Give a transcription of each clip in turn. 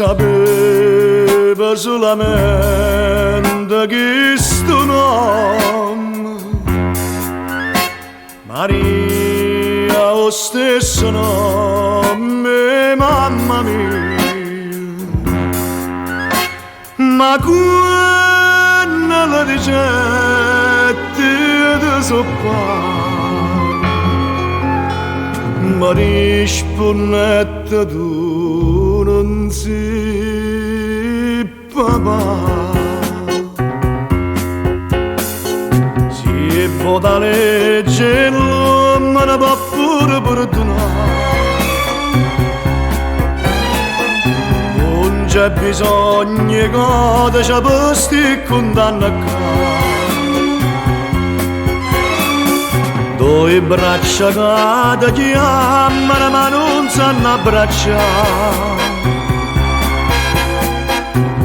Sapeva solamente questo nome. Maria, lo stesso nome, mamma mia. Ma quando la ricetta di soppa, ma rispondette tu non sei papà. Si può da legge l'uomo ne può pure perdonare. Non c'è bisogno che ti questi condanna qua. Due braccia che ti chiamano ma non sanno abbracciare.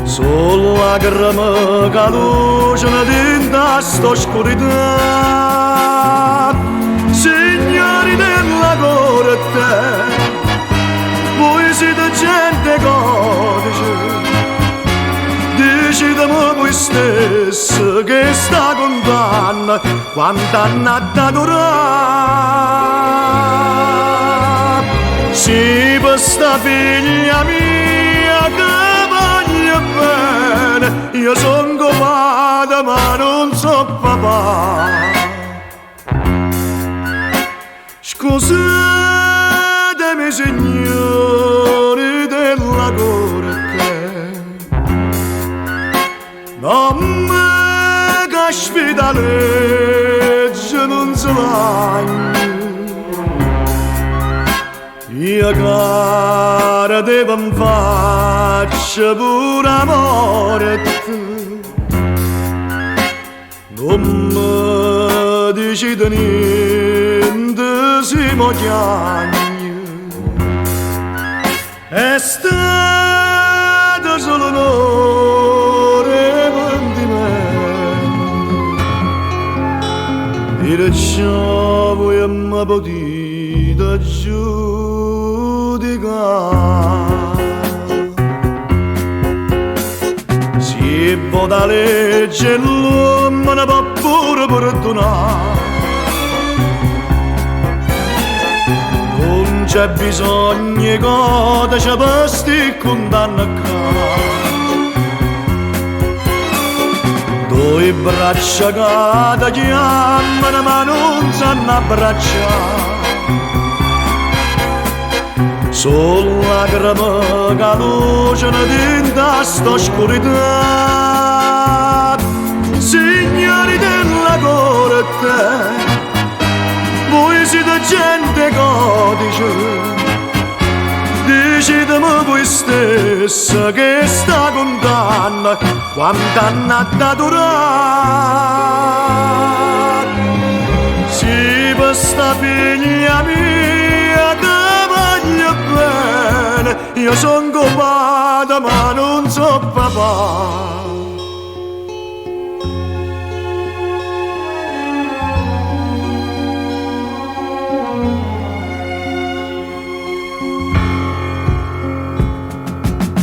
Solo lacrime che luciono dentro sta oscurità. Signori della corte, voi siete gente codice, dicetemi voi stessi che sta condanna quanto hanno da durare. Se per sta figlia mia che voglio bene, io son padre ma non so papà. Scusatemi signori della corte, non mi caspita legge non si lagna. Io cara devo in faccia pure amore, non mi dicete niente se mo chiagno. È stato solo un'ora e pentimento, perciò voi mi potete giudicare. Si può da legge l'uomo ne può pure perdonare. Non c'è bisogno che ti questi condanna qua. Due braccia che ti chiamano ma non sanno abbracciare. Solo lacrime che luciono dentro sta oscurità. Signori della corte, voi siete gente codice, dicetemi voi stessi che sta condanna quanto hanno da durare. Se per sta figlia mia che voglio bene, io son padre ma non so papà.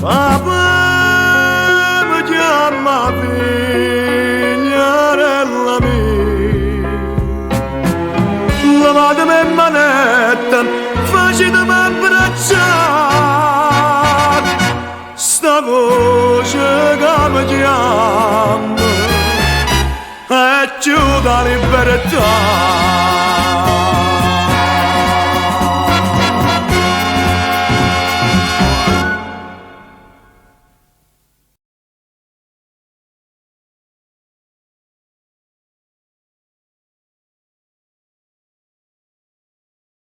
Papà mi chiama figliarella mia, lavatemi in manetta, facetemi abbracciare. Sta voce che mi chiama è più da libertà.